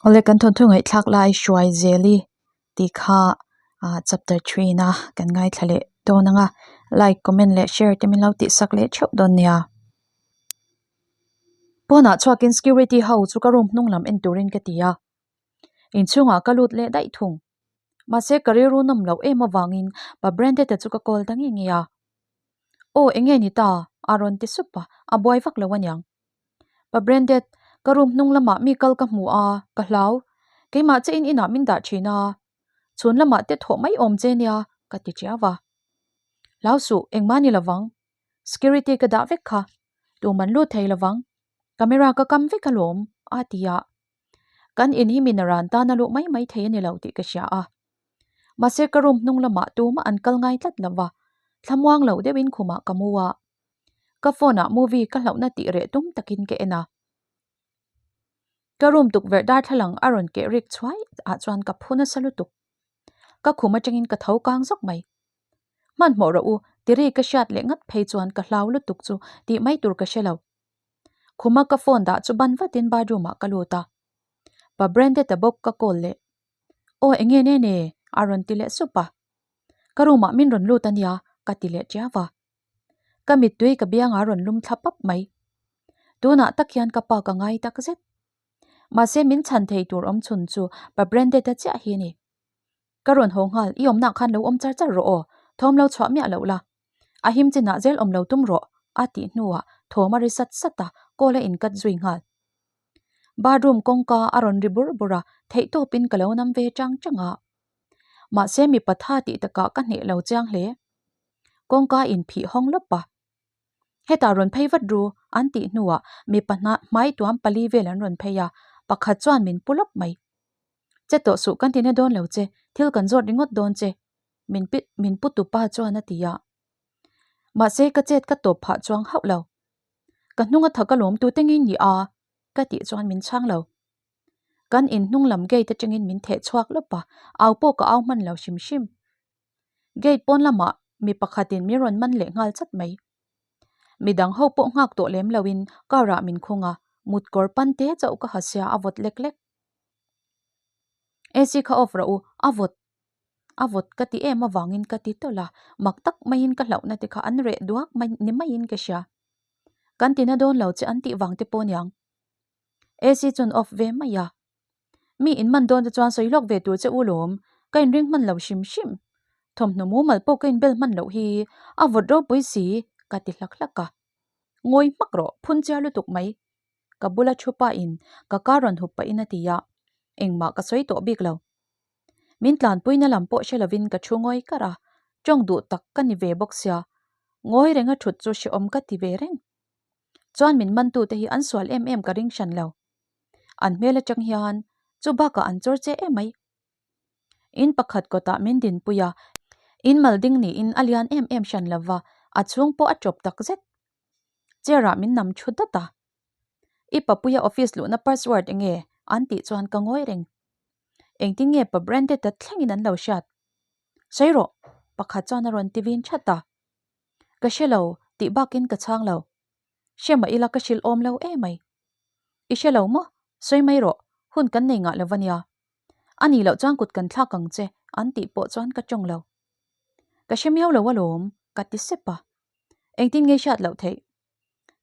Awle kan thawnthu ngaihthlak lai hruai zeli tih kha ah chapter 3 na kan ngaithla leh dawn ang a like comment leh share te min lo tih sak leh theuh dawn nia. Pawnah chhuakin security ho chu ka room hnung lam en turin ka ti a inchhungah ka lut leh daih thung mahse ka rilru nawm loh em avangin pa Branded-a chu ka call ta nge nge a aw eng nge ni ta a rawn ti sup a a buai vak lo aniang. Pa Branded, ka room hnung lamah mi kal ka hmu a, ka hlau. Keimah che in inah min dah thin a, chhun lamah te thawh mai awm che nia, ka ti tiau a. Hlau suh, engmah ni lovang. Security ka dah vek kha, tuman lut thei lovang. Camera ka kam vek alawm, a ti a. Kan in hi min a ran tan a luh mai mai thei a ni lo tih ka hria a. Mahse ka room hnung lamah tumah an kal ngai tlat lo va, thlamuang lo deuhin khumah ka mu a. Ka phone ah movie ka hlauhna tih reh tum takin ka en a. Ka room tukverh darthlalang a rawn keh rik chhuai ah chuan ka phu nasa lutuk. Ka khum atangin ka tho kang zawk mai. Hmanhmawh rawh u, tiri ka hriat leh ngat phei chuan ka hlau lutuk chu tih mai tur ka hre lo. Khuma ka phone dah chu ban vatin bathroom ah ka lut a. Pa Branded-a bawk ka call leh. Aw enge ne ne? a rawn ti leh sup a. Ka room ah min rawn lut a nia ka ti leh tiau a. Ka mittui ka biangah a rawn lum thla pap mai. Tunah tak hian ka pa ka ngai tak zet. Mahse min chhan thei tur awm chhun chu pa Branded-a chiah hi a ni. Ka rawn haw nghal, i awmnah khan lo awm char char rawh aw, thawm lo chhuah miah loh la. A him chinah zel awm lo tum rawh, a tih hnuah thawm a ri sat sat a, call a inkat zui nghal. Bathroom kawngka a rawn ri bur bur a, theihtawpin ka lo nam ve chang chang a. Mahse mipa tha tih takah ka hneh lo chiang hle. Kawngka inphih hawng lawp a. Hetah rawn phei vat ru an tih hnuah mipa hmai tuam pali vel an rawn phei a, pakhat chuan min pu lawp mai. Che tawh suh kan ti na dawn lo che, thil kan zawt ringawt dawn che min pi min pu tupa chuan a ti a. Mahse ka chet ka tawp phah chuang hauh lo. Ka hnung a thak alawm tute ngei ni a ka tih chuan min chhang lo. Kan in hnung lam gate atangin min theh chhuak lawp a, au pawh ka au hman lo hrim hrim. Gate pawn lamah mi pakhatin min rawn man leh nghal chat mai. Midang ho pawh nghak tawh lem loin car ah min khung a, mut kawr pan te chauh ka ha sia a vawt lek lek. AC kha off rawh u, a vawt a vawt ka ti em avangin ka ti tawlh a, mak tak maiin ka hlauhna te kha an reh duak mai ni maiin ka hria. Kan tina dawn lo che an tih vang te pawh niang. AC chuan off ve mai a. Mi in man dawn te chuan sawi lawk ve tur che u lawm, ka inring hman lo hrim hrim. Thawmhnaw mumal pawh ka inbel hman loh hi a vawt ropui si ka ti hlak hlak a. Ngawi hmak rawh, phun chiar lutuk mai. Ka bula thu pa in ka car rawn hup pahin a ti a, engmah ka sawi tawh bik lo. Min tlanpuina lam pawh hre lovin ka thu ngawi kar a, tawng duh tak ka ni ve bawk sia, ngawi renga thut chu hrehawm ka ti ve reng. Chuan min mantute hi an sual em em ka ring hran lo. An hmel atang hian chu bakah an chawr che em mai. In pakhat kawtah min dinpui a, in mal ding niin a lian em em hran lo va, a chhung pawh a tawp tak zet. Chair ah min nam thu dat a. I papuia office luhna password enge an tih chuan ka ngawi reng. Engtin nge pa branded a thlengin an lo hriat? Sawi rawh, pakhat chuan a rawn ti vin that a. Ka hre lo tih bakin ka chhang lo. Hre mah ila ka hrilh awm lo emai. I hre lo maw? Sawi mai rawh, hun kan nei ngah lo va nia. A nih loh chuan kut kan thlak ang che an tih pawh chuan ka tawng lo. Ka hre miau lo alawm, ka ti sep a. Engtin nge hriat loh theih?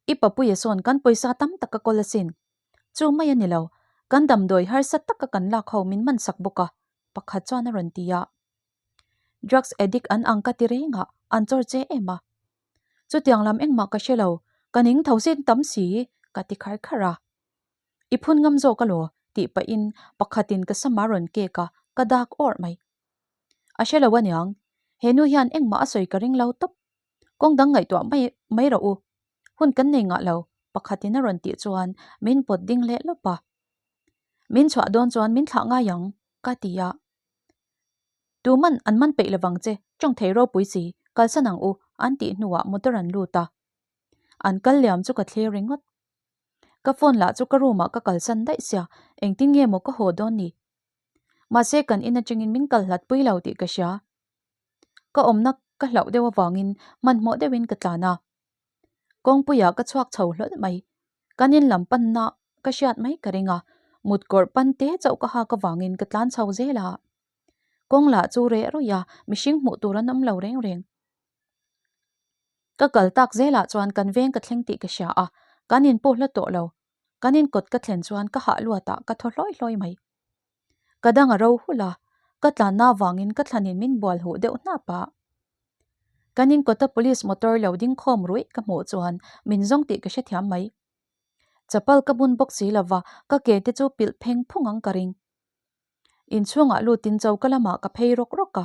I papuia sawn kan pawisa tam tak ka kawl asin. Chu mai a ni lo, kan damdawi harsa taka kan lak ho min man sak bawk a, pakhat chuan a rawn ti a. Drugs addict an ang ka ti reng a, an chawr che em a. Chutiang lam engmah ka hre lo, ka ning tho sin tam si, ka ti khar khar a. I phun ngam zawk alaw? tih pahin pakhatin ka sama rawn kek a, ka dak awrh mai. A hre lo aniang, he nu hian engmah a sawi ka ring lo tawp. Kawng dang ngaihtuah mai mai rawh u. Hun kan nei ngah lo, pakhatin a rawn tih chuan min pawt ding leh lawp a. Min chhuah dawn chuan min thlah ngai ang, ka ti a. Tuman an man peih lovang che, tawng thei ropui si, kalsan ang u, an tih hnuah motor an lut a. An kal liam chu ka thlir ringawt. Ka phone lah chu ka room ah ka kalsan daih sia, engtin nge maw ka haw dawn ni? Mahse kan in atangin min kal hlat pui lo tih ka hria. Ka awmna ka hlauh deuh avangin hmanhmawh deuhin ka tlan a. Kawngpuiah ka chhuak chho hlawl mai. Kan in lam panna ka hriat mai ka ring a. Mut kawrh pan te chauh ka hak avangin ka tlan chho zel a. Kawng lah chu reh rawih a, mihring hmuh tur an awm lo reng reng. Ka kal tak zelah chuan kan veng ka thleng tih ka hria a, kan in pawh hla tawh lo. Kan in kawt ka thlen chuan ka hah luat ah ka thaw hlawi hlawi mai. Ka dang a ro hulh a, ka tlanna avangin ka thlanin min bual huh deuh hnap a. Kan in kawta police motor lo ding khawm ruih ka hmuh chuan min zawng tih ka hrethiam mai. Chapal ka bun bawk si lova, ka ke te chu pilh pheng phung ang ka ring. Inchhungah lutin choka lamah ka phei rawk rawk a,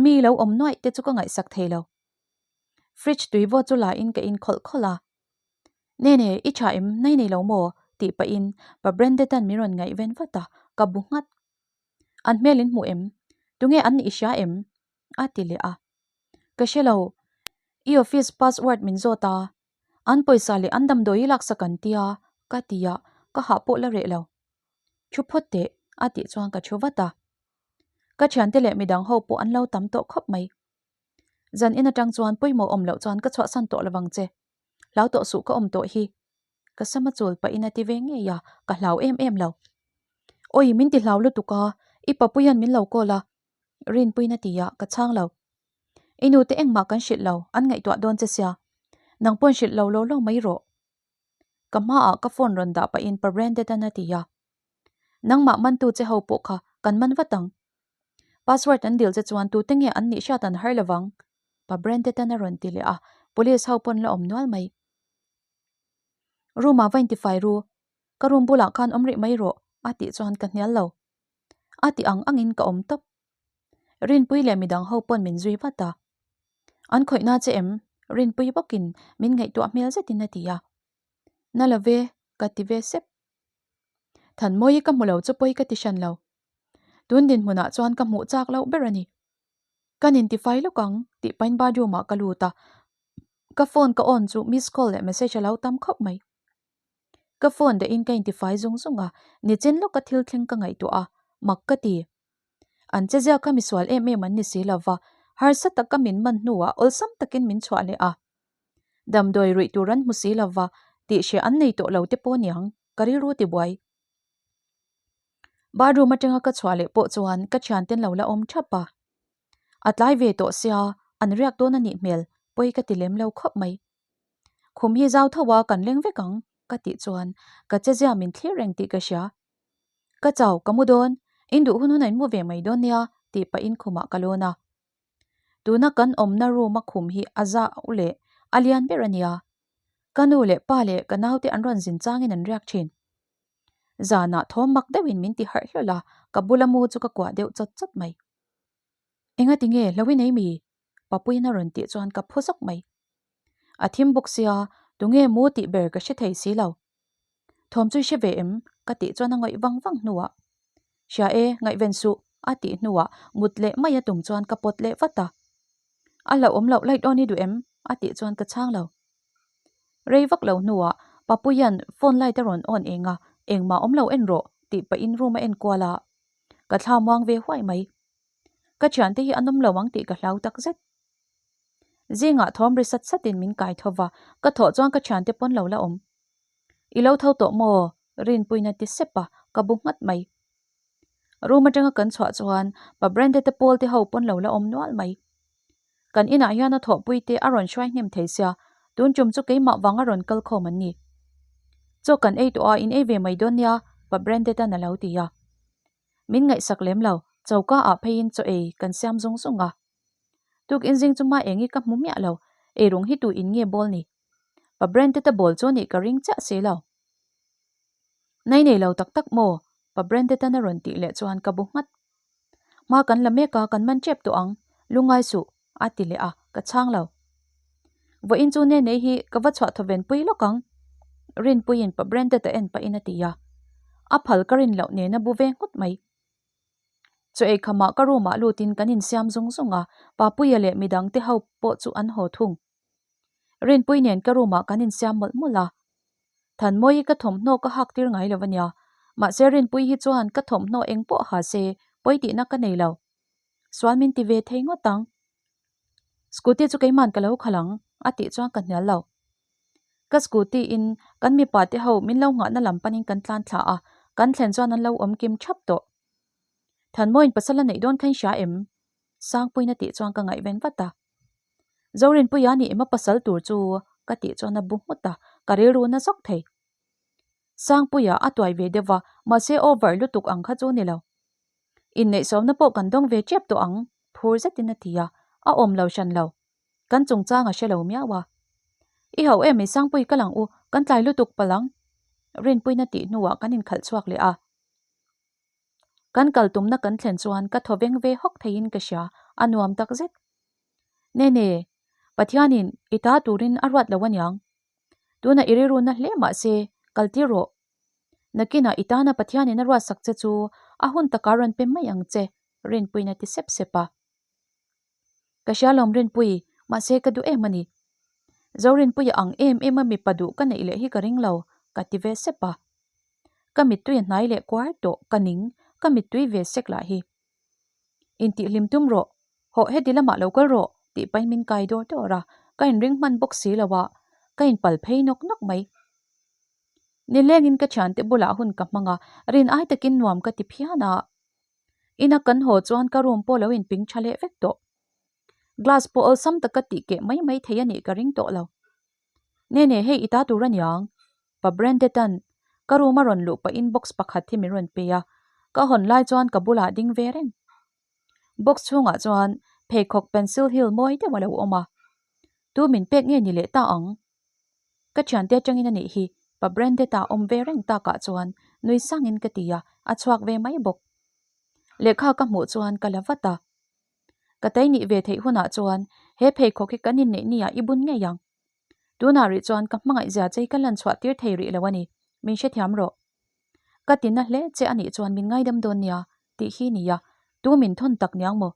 mi lo awm nuaih te chu ka ngaihsak thei lo. Fridge tui vawt chu la in ka in khawlh khawlh a. Nene, i tha em? Nai nei lo maw? tih pahin Pa Brendetan min rawn ngaihven vat a, ka bu nghat. An hmel in hmu em? Tunge an nih i hria em? a ti leh a. Ka hre lo. I office password min zawt a, an pawisa leh an damdawi i laksak an tia ka ti a, ka hah pawh la reh lo. Thu phawt teh, a tih chuan ka thu vat a. Ka thiante leh midang ho pawh an lo tam tawh khawp mai. Zan in atang chuan pawimawh awm loh chuan ka chhuahsan tawh lovang che. Hlau tawh suh ka awm tawh hi. Ka sama chul pahin a ti ve ngei a, ka hlau em em lo. Awi min ti hlau lutuk a, i papuian min lo call a. Rinpuiin a ti a, ka chhang lo. I nute engmah kan hrilh lo, an ngaihtuah dawn che sia. Nang pawn hrilh lo lo lo mai rawh. Ka hmaah ka phone rawn dah pahin Pa Branded-a'n a ti a. Nangmah mantu che ho pawh kha kan man vat ang. Password an dil che chuan tute nge an nih hriat an har lovang, Pa Branded-a'n a rawn ti leh a, police ho pawn la awm nual mai. Room-ah va intifai ru, ka room bulah khan awm rih mai rawh, a tih chuan ka hnial lo. A ti ang angin ka awm tawp. Rinpui leh midang ho pawn min zui vat a. An khawihna che em? Rinpui bawkin min ngaihtuah hmel zetin a ti a. Na lo ve, ka ti ve sep. Thanmawi ka hmu lo chu pawi ka ti hran lo. Tun dinhmunah chuan ka hmuh chak loh ber a ni. Ka nintifai lawk ang tih pahin bathroom ah ka lut a. Ka phone ka on chu miss call leh message a lo tam khawp mai. Ka phone dahin ka intifai zung zung a, nichin lawka thil thleng ka ngaihtuah a, mak ka ti. An che ziak kha misual em em an ni si lo va, harsa taka min man hnuah awlsam takin min chhuah leh a. Damdawi ruih tur an hmu si lo va, tih hriah an nei tawh lo te pawh niang, ka rilru tibuai. Bathroom atanga ka chhuah leh pawh chuan ka thianten lo la awm thap a. A tlai ve tawh sia, an riak dawn a nih hmel, pawi ka ti lem lo khawp mai. Khum hi zau tho a kan leng vek ang, ka tih chuan ka chezia min thlir reng tih ka hria. Ka chau, ka mu dawn. In duh hun hun a in mu ve mai dawn nia, tih pahin khumah ka lawn a. Tuna kan awmna room a khum hi a zau leh a lian ber a nia. Ka nu leh pa leh ka naute an rawn zin changin an riak thin. Zanah thawm mak deuhin min ti harh hlawlh a, ka bula mu chu ka kuah deuh chawt chawt mai. Enga tinge hlo i nei mi? Papuiin a rawn tih chuan ka phu zawk mai. A thim bawk sia, tunge mu tih ber ka hre thei si lo. Thawm chu i hre ve em? Ka tih chuan a ngawih vang vang hnuah, Hria e, ngaihven suh, a tih hnuah mut leh mai a tum chuan ka pawt leh vat a. A hlauhawm loh light on i duh em? A tih chuan ka chhang lo. Rei vak lo hnuah Papuia'n phone light a rawn on eng a, Engmah awm lo en rawh, tih pahin room a en kual a. Ka thla muang ve huai mai. Ka thiante hi an awm lo ang tih ka hlau tak zet. Zingah thawm ri sat satin min kai tho va, ka thawh chuan ka thiante pawn lo la awm. I lo tho tawh maw? Rinpuiin a ti sep a, ka bu nghat mai. Room atanga kan chhuah chuan Pa Branded-a pawl te ho pawn lo la awm nual mai. Kan inah hian a thawhpui te a rawn hruai hnem thei sia, tun tum chu keimah vang a rawn kal khawm an ni. Chaw kan ei tawh a, in ei ve mai dawn nia, Pa Branded-a'n a lo ti a. Min ngaihsak lem lo, choka ah pheiin chaw ei kan siam zung zung a. Tuk inzing chu hma engi ka hmu miah lo, eirung hi tu in nge bawl ni? Pa Branded a bawl chu nih ka ring chiah si lo. Nei nei lo tak tak maw? Pa Branded-a'n a rawn tih leh chuan ka bu nghat. Hma kan la mek a, kan man tep tawh ang, lungngai suh, a ti leh a, ka chhang lo. Vawiin chu Nenei hi ka va chhuah thawven pui lawk ang, Rinpuiin Pa Branded-a en pahin a ti a. A phal ka rin loh nen a bu ve nghut mai. Chaw ei khamah ka room ah lutin kan insiam zung zung a, Papuia leh midang te ho pawh chu an haw thung. Rinpui nen ka room ah kan insiam mawlh mawlh a. Thanmawi ka thawmhnaw ka hak tir ngai lo a nia, mahse Rinpui hi chuan ka thawmhnaw eng pawh ha se pawi tihna ka nei lo. Sual min ti ve thei ngawt ang. Scooty chu keiman ka lo khalh ang a tih chuan ka hnial lo. Ka scooty in kan mipa te ho min lo nghahna lam panin kan tlan thla a, Kan thlen chuan an lo awm kim thap tawh. Thanmawiin pasal a neih dawn kha in hria em? Sangpuiin a tih chuan ka ngaihven vat a. Zorinpuia nih em a pasal tur chu ka tih chuan a bu nghut a, ka rilru na zawk thei. Sangpuia a tuai ve deuh va, mahse over lutuk ang kha chu ni lo. Inneihsawmna pawh kan dawng ve tep tawh ang, phur zetin a ti a, a awm lo hran lo. Kan chungchang a hre lo miau a. I hauh em i Sangpui ka lang u, kan tlai lutuk palh ang. Rinpuina tih hnuah kan inkhalh chhuak leh a. Kan kal tumna kan thlen chuan ka thaw veng ve hawk theiin ka hria, a nuam tak zet. Nene, Pathianin i ta turin a ruat lo aniang. Tunah i rilruna hle mah se, kal tir rawh. Nakinah i tana Pathianin a ruatsak che chu a hun takah rawn pe mai ang che, Rinpuiin a ti sep sep a. Ka hria lawm Rinpui, mahse ka duh em a ni. Zorinpuia ang em em a mipa duh ka neih leh hi ka ring lo, ka ti ve sep a. Ka mittui a hnai leh kuar tawh ka ning, ka mittui ve sek lah hi. Intihhlim tum rawh, hawh heti lamah lo kal rawh tih pahin min kai dawr dawr a, ka inring hman bawk si lo a, ka inpal phei nawk nawk mai. Nilengin ka thiante bulah hun ka hmang a, rin ai takin nuam ka ti phian a. Ina kan haw chuan ka room pawh lo inping tha leh vek tawh. Glass pawh awlsam taka tih keh mai mai thei a nih ka ring tawh lo. Nene hei i ta tur a niang. Pa Branded-a'n ka room a rawn luh pahin box pakhat hi min rawn pe a, ka hawn lai chuan ka bulah ding ve reng. Box chhungah chuan pheikhawk pencil heel mawi deuh a lo awm a. Tu min pek nge ni leh ta ang? Ka thiante atangin a nih hi, Pa Branded-a awm ve reng takah chuan nui sangin ka ti a, a chhuak ve mai bawk. Lehkha ka hmuh chuan ka la vat a. Ka tai nih ve theih hunah chuan he pheikhawk hi kan inneih ni ah i bun ngei ang. Tunah rih chuan ka hmangaih zia chei ka lan chhuah tir thei rih lo a ni, min hrethiam rawh. Ka ti na hle che a nih chuan min ngaidam dawn nia tih hi nia, tu min thawn tak niang maw?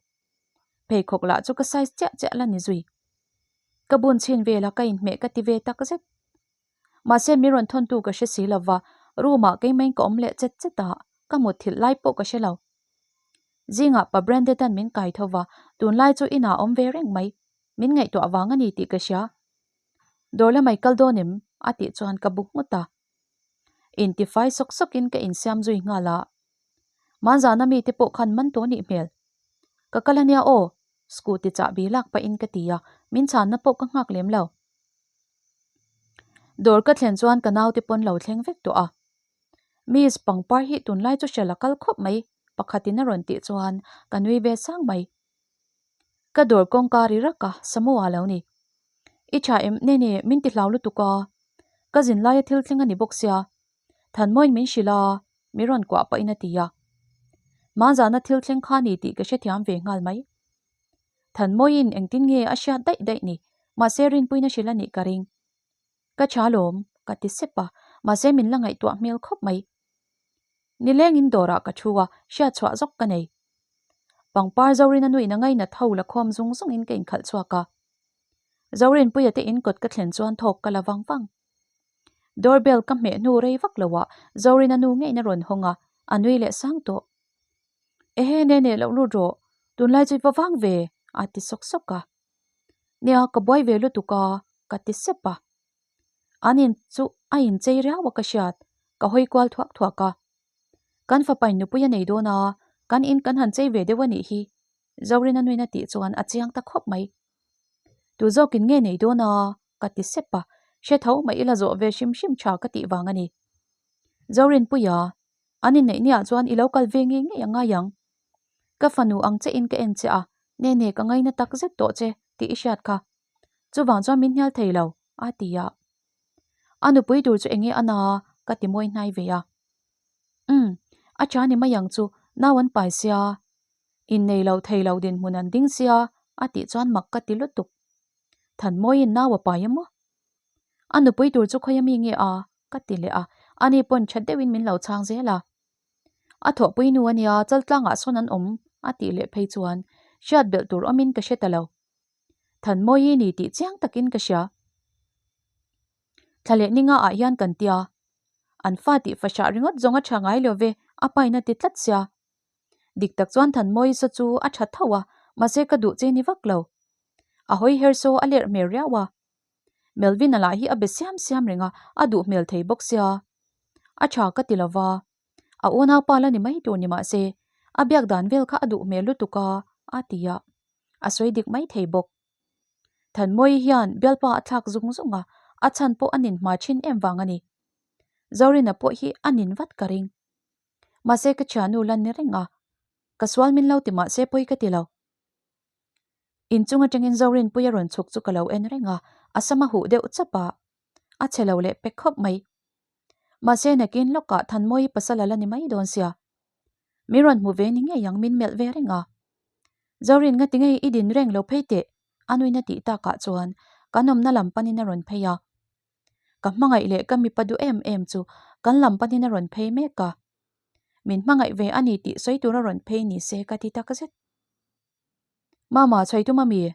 Pheikhawk lah chu ka size chiah chiah la ni zui. Ka bun chhin vel a ka inhmeh ka ti ve tak zet. Mahse min rawn thawntu ka hre si lova, room ah keimah in ka awm leh chet chet a, ka mutthilh lai pawh ka hre lo. Zingah pa Branded-a'n min kai tho va, tunlai chu inah awm ve reng mai. Min ngaihtuah vang a ni tih ka hria. Dawr lamai kal dawn em? a tih chuan ka bu nghut a. Intifai sawk sawkin ka insiam zui nghal a. Manzana mite pawh khan man tawh nih hmel. Ka kal ania aw, scooty chahbi lak pahin ka ti a, min chhanna pawh ka nghak lem lo. Dawr ka thlen chuan ka naute pawn lo thleng vek tawh a. Miss, pangpar hi tunlai chu hrial a kal khawp mai, pakhatin a rawn tih chuan ka nui ve sang mai. Ka dawr kawngka ri rak a, Samoa lo ni. I tha em? Ne ne, min ti hlau lutuk a. Ka zin laia thil thleng a ni bawk sia. Thanmawiin min hrilh a, mi rawn kuah pahin a ti a. Hmanzana thil thleng kha ni tih ka hrethiam ve nghal mai. Thanmawiin engtin nge a hriat daih daih ni, mahse rinpuina hrilh a nih ka ring. Ka tha lawm, ka ti sep a, mahse min la ngaihtuah hmel khawp mai. Nilengin dawrah ka thu a, hriat chhuah zawk ka nei. Pangpar Zorin a nuin a ngainat ho la khawm zung zungin ka inkhalh chhuak a. Zorinpuia te in kawt ka thlen chuan thawk ka la vang vang. Door bell ka hmeh hnu rei vak lo ah Zorin a nu ngeiin a rawn hawng a, a nui leh sang tawh. Ehe nene loh lut rawh, tunlai chu i va vang ve, a ti sawk sawk a. Nia, ka buai ve lutuk a, ka ti sep a. An in chu a inchei riau a ka hriat, ka hawi kual thuak thuak a. Kan fapain nupui a nei dawn a, kan in kan han chei ve deuh a nih hi, Zorin a nuin a tih chuan a chiang ta khawp mai. Tu zawkin nge nei dawn a, ka ti sep a, hre tho mai ila zawh ve hrim hrim tha ka tih vang a ni. Zorinpuia, an inneih niah chuan i lo kal ve ngei ngei a ngai ang. Ka fanu ang che in ka en che a, Nene ka ngaina tak zet tawh che tih i hriat kha. Chuvang chuan min hnial thei lo, a ti a. A nupui tur chu enge a na a, ka ti mawi hnai ve a. Umm, a tha ni mai ang chu, nau an pai sia. Innei lo thei lo dinhmun an ding sia, a tih chuan mak ka ti lutuk. Thanmawiin nau a pai emaw? A nupui tur chu khawi ami nge a? ka ti leh a, ani pawn tha deuhin min lo chhang zel a. A thawhpui nu a nia, chaltlangah sawn an awm a tih leh phei chuan hriat belh tur awmin ka hre ta lo. Thanmawi ni tih chiang takin ka hria. Thla leh ninga ah hian kan tia. An fa tih fahrah ringawt zawng a tha ngai lo ve, a pain a ti tlat sia. Dik tak chuan Thanmawi saw chu a tha tho a, mahse ka duh che ni vak lo. A hawi her saw a lerh hmel riau a. Melvin-a lah hi a be siam siam reng a, a duh hmel thei bawk sia. A tha ka ti lo va. A unaupa la ni mai tur ni mahse, a biak dan vel kha a duh hmel lutuk a, a ti a. A sawi dik mai thei bawk. Thanmawii hian bialpa a thlak zung zung a, a chhan pawh a nin hma thin em vang a ni. Zorina pawh hi a nin vat ka ring. Mahse ka thiannu lan ni reng a, ka sual min lo ti mahse pawi ka ti lo. Inchung atangin Zorinpuia rawn chhuk chu ka lo en reng a, a sam a huh deuh chap a, a chhe lo leh pek khawp mai. Mahse nakin lawkah Thanmawii pasal a la ni mai dawn sia. Min rawn hmu ve ni ngei ang min melh ve reng a. Zorin nga ti ngei i din reng lo phei teh a nuin a tih takah chuan kan awmna lam panin a rawn phei a. Ka hmangaih leh ka mipa duh em em chu kan lam panin a rawn phei mek a. Min hmangaih ve a ni tih sawi tur a rawn phei ni se ka ti tak zet. Mama chhawi tum ami?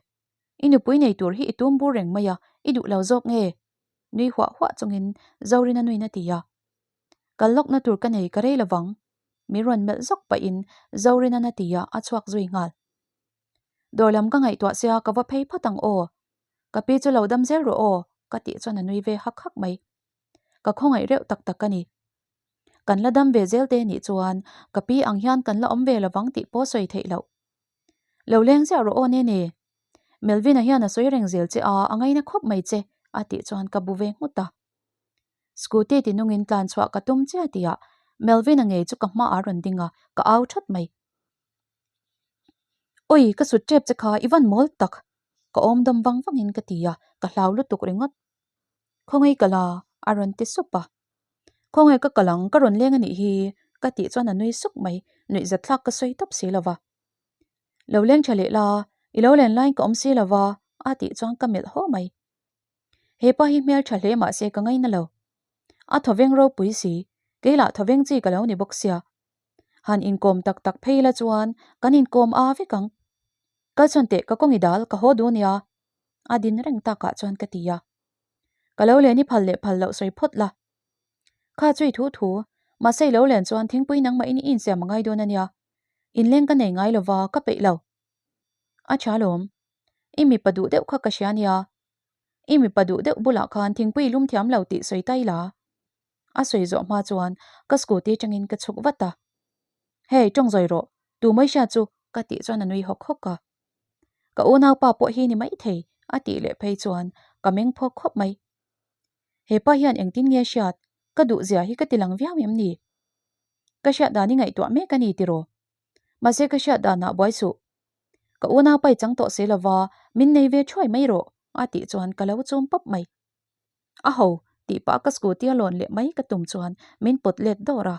I nupui nei tur hi i tum bur reng mai a, i duh lo zawk nge? Nui huah huah chungin Zorina nuin a ti a. Kal lawkna tur ka nei ka rei lovang. Mi rawn melh zawk pahin Zorina'n a ti a, a chhuak zui nghal. Dawr lam ka ngaihtuah sia ka va phei phawt ang aw. Ka pi chu lo dam zel rawh aw, ka tih chuan a nui ve hak hak mai. Ka khawngaih reuh tak tak a ni. Kan la dam ve zel te nih chuan ka pi ang hian kan la awm ve lovang tih pawh sawi theih loh. Lo leng ziah rawh aw Nene. Melvin-a hian a sawi reng zel che a, a ngaina khawp mai che, a tih chuan ka bu ve nghut a. Scooty ti nungin tlan chhuah ka tum chiah tihah Melvin-a ngei chu ka hmaah a rawn ding a, ka au that mai. Oi, ka sut tep che kha, i van mawl tak! Ka awm dawm vang vangin ka ti a, ka hlau lutuk ringawt. Khawngaih ka la, a rawn ti sup a. Khawngaih ka kal ang, ka rawn leng a nih hi, ka tih chuan a nui suk mai, nuihzat thlak ka sawi tawp si lo va. Lo leng tha leh la, i lo len laiin ka awm si lo va, a tih chuan ka melh haw mai. He pa hi hmel tha hle mahse ka ngaina lo. A thawveng ropui si, kei lah thawveng chi ka lo ni bawk sia. Han inkawm tak tak phei la chuan kan inkawm a vek ang. Kalsawn teh ka kawng i dal ka haw duh nia, a din reng takah chuan ka ti a. Ka lo len i phal leh phal loh sawi phawt la. Kha chu i thu thu, mahse i lo len chuan thingpui nangmahin i insiam a ngai dawn a nia. Inleng ka nei ngai lova ka peih lo. A tha lawm. I mipa duh deuh kha ka hria nia. I mipa duh deuh bulah khan thingpui i lum thiam lo tih sawi ta ila. A sawi zawh hma chuan ka scooty atangin ka chhuk vat a. Hey, tawng zawi rawh, tu mai hria chu ka tih chuan a nui hawk hawk a. Ka unaupa pawh hi ni maithei a tih leh phei chuan ka meng phawk khawp mai. He pa hian engtin nge hriat ka duh zia hi ka ti lang viau em ni? Ka hriat dan i ngaihtuah mek a ni tiraw? Mahse ka hriat danah buai suh. Ka unaupa i chang tawh si lova min nei ve thuai mai rawh a tih chuan ka lo chum pawp mai. A ho tih pah ka scooty a lawn leh mai ka tum chuan min pawt let dawr a.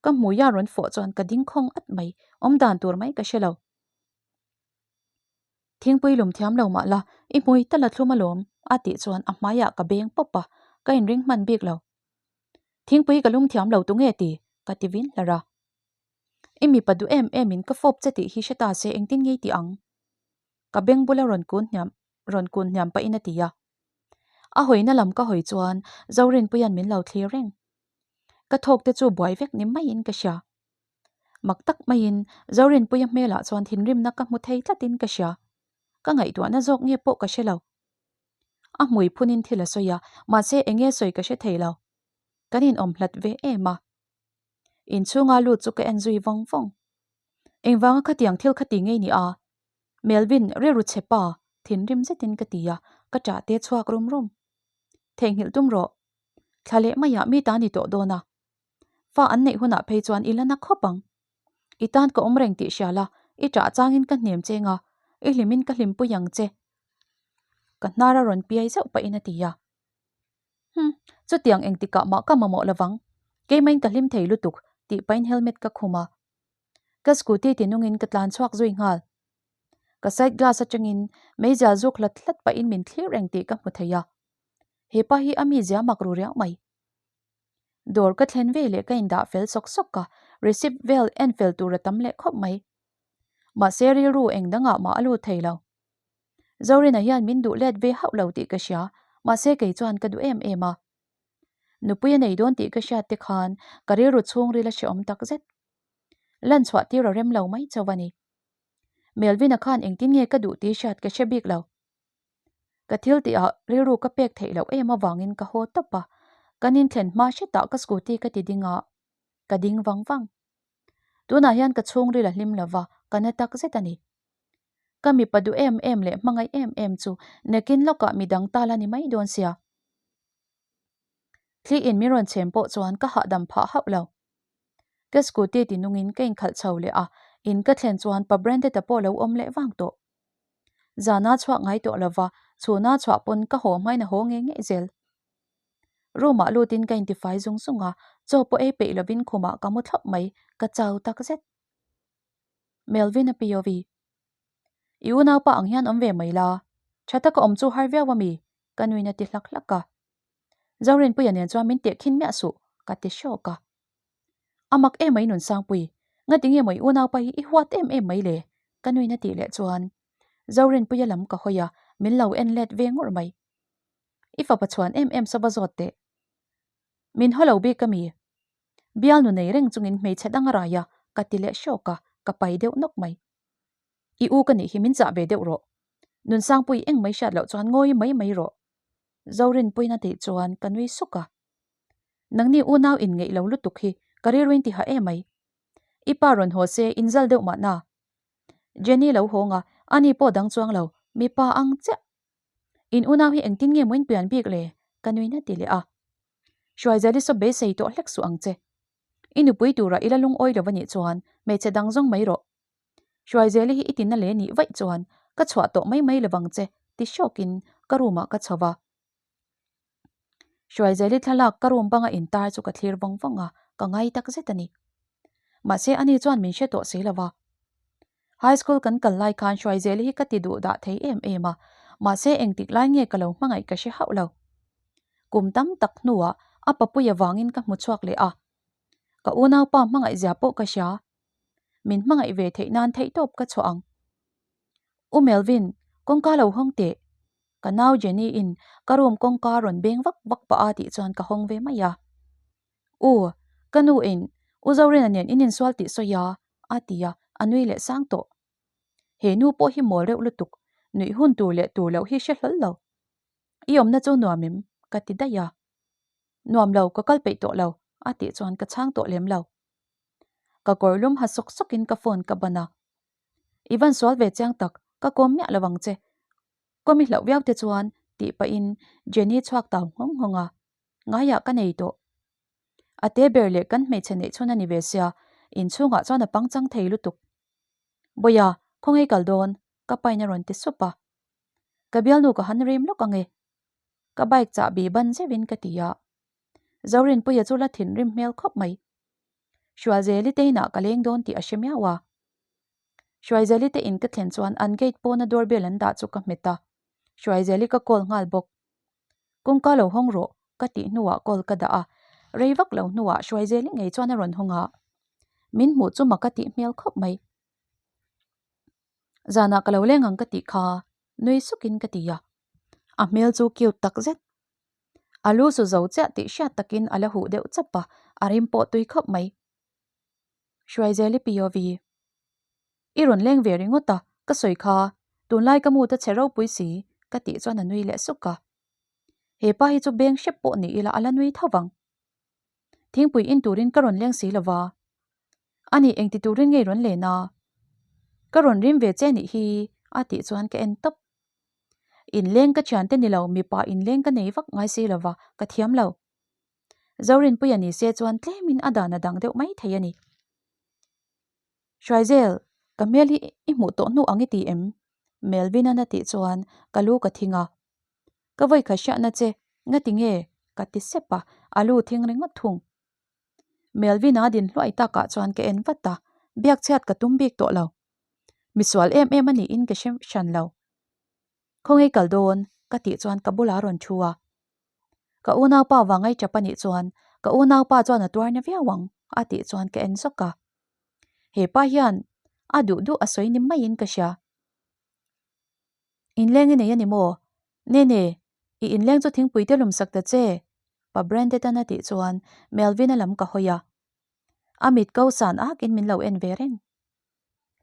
Ka hmuia rawn fawh chuan ka ding khawng at mai, awm dan tur mai ka hre lo. Thingpui lum thiam lo mah la, i hmui tal a thlum alawm a tih chuan a hmaiah ka beng pawp a, ka inring hman bik lo. Thingpui ka lum thiam lo tunge ti? ka ti vin hlar a. I mipa duh em em in ka fawp che tih hi hre ta se engtin ngei ti ang? Ka beng bula rawn kun hniam rawn kun hniam pahin a ti a. A hawina lam ka hawi chuan Zorinpuia'n min lo thlir reng. Ka thawk te chu buai vek ni maiin ka hria. Mak tak maiin Zorinpuia hmelah chuan thinrimna ka hmu thei tlatin ka hria. Ka ngaihtuahna zawk nge pawh ka hre lo. A hmui phunin thil a sawi a, mahse enge sawi ka hre thei lo. Kan inawm hlat ve em a. Inchhunga lut chu ka en zui vawng vawng. Engvanga khatiang thil kha ti ngei ni a? Melvin, rilru chhe pa, thinrim zetin ka ti a, ka ṭah te chhuak rum rum. Theihnghilh tum rawh. Thla leh maiah mi ta ni tawh dawn a. Fa an neih hunah phei chuan i la na khawp ang. I tan ka awm reng tih hria la, i ṭah changin ka hnem cheng a, i hlimin ka hlimpui ang che. Ka hnar a rawn piai zeuh pahin a ti a. Hum, chutiang engtikah mah ka mamawh lovang. Keimain ka hlim thei lutuk, tih pahin helmet ka khum a. Ka scooty ti nungin ka tlan chhuak zui nghal. Ka side glass atangin meizial zuk hlat hlat pahin min thlir reng tih ka hmu thei a. He pa hi a mizia mak ru riau mai. Dawr ka thlen ve leh ka indah fel sawk sawk a, receipt vel en fel tur a tam leh khawp mai. Mahse rilru eng dangah mah a lut thei lo. Zorina hian min duh let ve hauh lo tih ka hria, mahse kei chuan ka duh em em a. Nupui a nei dawn tih ka hriat te khan ka rilru chhungril a hrehawm tak zet. Lan chhuah tir a rem lo mai chauh a ni. Melvin-a khan engtin nge ka duh tih hriat ka hre bik lo. Ka thil tihah rilru ka pek theih loh em avangin ka haw tawp a, kan inthlen hma hretah ka scooty ka ti ding a. Ka ding vang vang. Tunah hian ka chhungril a hlim lova, ka na tak zet a ni. Ka mipa duh em em leh hmangaih em em chu nakin lawkah midang tal a ni mai dawn sia. Thli in min rawn chhem pawh chuan ka hahdam phah hauh lo. Ka scooty ti nungin ka inkhalh chho leh a, in ka thlen chuan pa Branded-a pawh lo awm leh vang tawh. Zana chhuak ngai tawh lova, chhuna chhuah pawn ka haw hmain a haw ngei ngei zel. Room ah lutin ka intifai zung zung a, chaw pawh ei peih lovin khumah ka mu thlawp mai, ka chau tak zet. Melvin-a POV. I unaupa ang hian awm ve mai la, tha taka awm chu har viau a mi? ka nuin a ti hlak hlak a. Zorinpuia nen chuan min teh khin miah suh, ka ti hrawk a. A mak em mai Nunsangpui, ngati nge maw i unaupa hi i huat em em mai le? ka nuin a tih leh chuan Zorinpuia lam ka hawi a, min lo en let ve ngawrh mai. I fapa chhuan em em sava zawt teh. Min haw lo bik a mi? Bialnu nei reng chungin hmeichhe dang a rai a, ka ti leh hrawk a, ka pai deuh nawk mai. I u ka nih hi min chah ve deuh rawh. Nunsangpui eng mai hriat loh chuan ngawi mai mai rawh. Zorinpuiin a tih chuan ka nui suk a. Nangni unau inngeih lo lutuk hi ka rilruin ti hah emai. I pa rawn haw se inzal deuh mahna. Jenny lo hawng a, ani pawh dang chuang lo, mipa ang chiah. In unau hi engtin nge maw in pian bik le? Ka nui na ti leh a. Hruaizeli saw beisei tawh hlek suh ang che. I nupui turah i la lungawi lo anih chuan hmeichhe dang zawng mai rawh. Hruaizeli hi i tina le nih vaih chuan ka chhuah tawh mai mai lovang che ti hrawkin ka room ah ka chho va. Hruaizeli thlalak ka room banga intar chu ka thlir vawng vawng a, ka ngai tak zet a ni. Mahse ani chuan min hre tawh si lo va. High school kan kal lai khan Hruaizeli hi ka ti duh dah thei em em a, mahse engtik lai nge ka lo hmangaih ka hre hauh lo. Kum tam tak hnuah a papui avangin ka hmu chhuak leh a. Ka unaupa hmangaih zia pawh ka hria. Min hmangaih ve theih nan theihtawp ka chhuah ang. U Melvin, kawngka lo hawng teh. Ka nau Jenny in ka room kawngka rawn beng vak vak pah a tih chuan ka hawng ve mai a. U, ka nu in U Zorina nen in insual tih sawi a, a ti a, a nui leh sang tawh. He nu pawh hi mawl reuh lutuk, nuih hun tur leh tur loh hi hre hlawl lo. I awmna chu nuam em? ka ti daih a. Nuam lo, ka kal peih tawh lo, a tih chuan ka chhang tawh lem lo. Ka kawr lum ha sawk sawkin ka phone ka ban a. I van sual ve chiang tak, ka kawm miah lo ang che. Kawm i hlauh viau te chuan tih pahin Jenny chhuak tau nghawng nghawng a, ngaiah ka nei tawh. A te ber leh kan hmeichhe neih chhun a ni ve sia, inchhungah chuan a pangchang thei lutuk. Bawiha, khawngaih kal dawn? ka pain a rawn ti sup a. Ka bialnu ka han rim lawk ang e. Ka bike chahbi ban zeuhin ka ti a. Zorinpuia chu la thinrim hmel khawp mai. Hrualzeli te inah ka leng dawn tih a hre miau a. Hruaizeli te in ka thlen chuan an gate pawna doorbell an dah chu ka hmet a, Hruaizeli ka call nghal bawk. Kawngka lo hawng rawh ka tih hnuah call ka dah a, rei vak lo hnuah Hruaizeli ngei chuan a rawn hawng a, min hmuh chu mak a tih hmel khawp mai. Zanah ka lo leng ang ka tih kha nui sukin ka ti a, a hmel chu cute tak zet. A lu su zo chiah tih hriat takin a la huh deuh chap a, a rim pawh tui khawp mai. Hruaizeli POV. I rawn leng ve ringawt a, ka sawi kha, tunlai ka mut a chhe ropui si, ka tih chuan a nui leh suk a. He pa hi chu beng hrep pawh ni ila a la nui tho vang. Thingpui in turin ka rawn leng si lo va. Ani engti turin ngei rawn len a? Ka rawn rim ve che nih hi, a tih chuan ka en tawp. Inleng ka thiante ni lo, mipa inleng ka nei vak ngai si lo va, ka thiam lo. Zorinpuia ni se chuan tlemin a dan a dang deuh mai thei a ni. Hruaizel, ka hmel hi i hmuh tawh hnu ang i ti em? Melvin-a'n a tih chuan ka lu ka thing a. Ka vawi kha hriahna che, ngati nge? ka ti sep a, a lu thing ringawt thung. Melvin-a din hluai takah chuan ka en vat a, biak chhiat ka tum bik tawh lo. Misual em em a niin ka hre hran lo. Khawngaih kal dawn? ka tih chuan ka bulah a rawn thu a. Ka unaupa vang ai tap a nih chuan ka unaupa chuan a tuar na viau ang a tih chuan ka en zawk a. He pa hian a duh duh a sawi ni maiin ka hria. Inleng i nei a ni maw? Nene, i inleng chu thingpui te lum sak ta che Pa Branded-an a tih chuan Melvin-a lam ka hawi a. A mit ko san akin min lo en ve reng.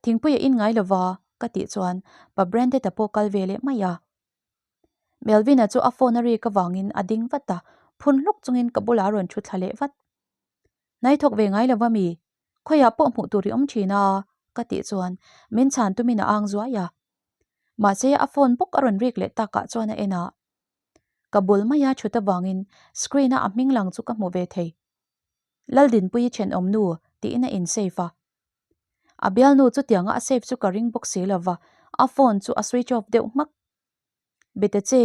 Thingpui a in ngai lova ka tih chuan Pa Branded-a pawh kal ve leh mai a. Melvin-a chu a phone a rik avangin a ding vat a, phun hluk chungin ka bulah a rawn thu thla leh vat. Hnai thawk ve ngai lo va mi? Khawiah pawh hmuh tur i awm thin a? ka tih chuan min chhan tumin a ang zuai a. Mahse a phone bawk a rawn rik leh takah chuan a en a. Ka bul maia thut avangin screen a a hming lang chu ka hmu ve thei. Laldinpuii thenawm nu tiin a in save a. A bialnu chutianga a save chu ka ring bawk si lova, a phone chu a switch off deuh hmak. Bete che,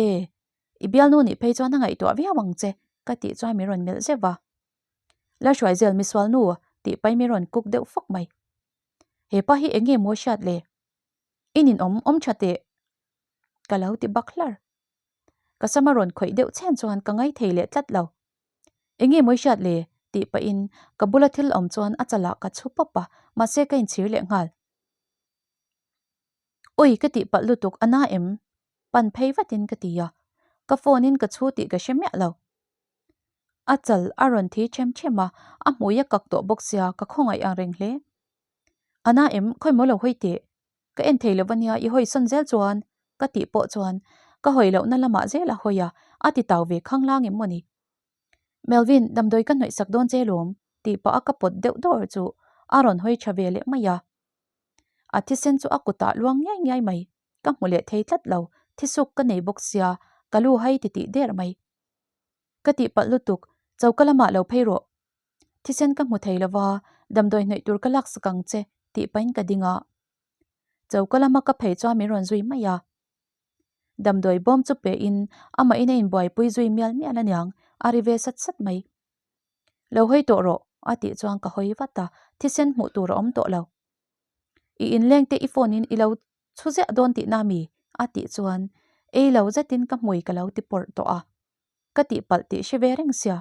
i bialnu nih phei chuan a ngaihtuah viau ang che ka tih chuan min rawn melh zeuh a. Lalhruaizel misual nu tih pahin min rawn kuk deuh fawk mai. Hepa hi eng nge maw hriat le? I ninawm awm tha teh ka lo ti bak hlar. Ka sam a rawn khawih deuh chhen chuan ka ngaithei leh tlat lo. Eng nge maw i hriat le? tih pahin ka bula thil awm chuan a chalah ka chhu pawp a, mahse ka inchhir leh nghal. Ui ka tih palh lutuk a na em? Pan phei vatin ka ti a, ka phone in ka chhu tih ka hre miah lo. A chal a rawn thi them them a, a hmui a kak tawh bawk sia ka khawngaih ang reng hle. A na em? Khawi maw lo hawi teh? Ka en thei lo a nia i hawi sawn zel chuan ka tih pawh chuan ka hawi lohna lamah zel a hawi a, a ti tau ve khang lang em maw ni? Melvin, damdawi ka hnawih sak dawn che lawm tih pah a ka pawt deuh dawr chu a rawn hawi tha ve leh mai a. A thisen chu a kutah luang ngiai ngiai mai, ka hmu leh thei tlat lo, thisuk ka nei bawk sia, ka lu hai ti tih der mai. Ka tihpalh lutuk, choka lamah lo phei rawh. Thisen ka hmu thei lova, damdawi hnawih tur ka laksak ang che tih pahin ka ding a. Choka lama ka phei chuan min rawn zui mai a. Damdawi bawm chu pe in amah in a inbuaipui zui mial mial aniang, a ri ve sat sat mai. Lo hawi tawh rawh a tih chuan ka hawi vat a, thisen hmuh tur a awm tawh lo. I inleng te i phone in i lo chhu ziah dawn tihna mi? a tih chuan ei lo zetin ka hmui ka lo ti pawrh tawh a, ka tihpalh tih hre ve reng sia.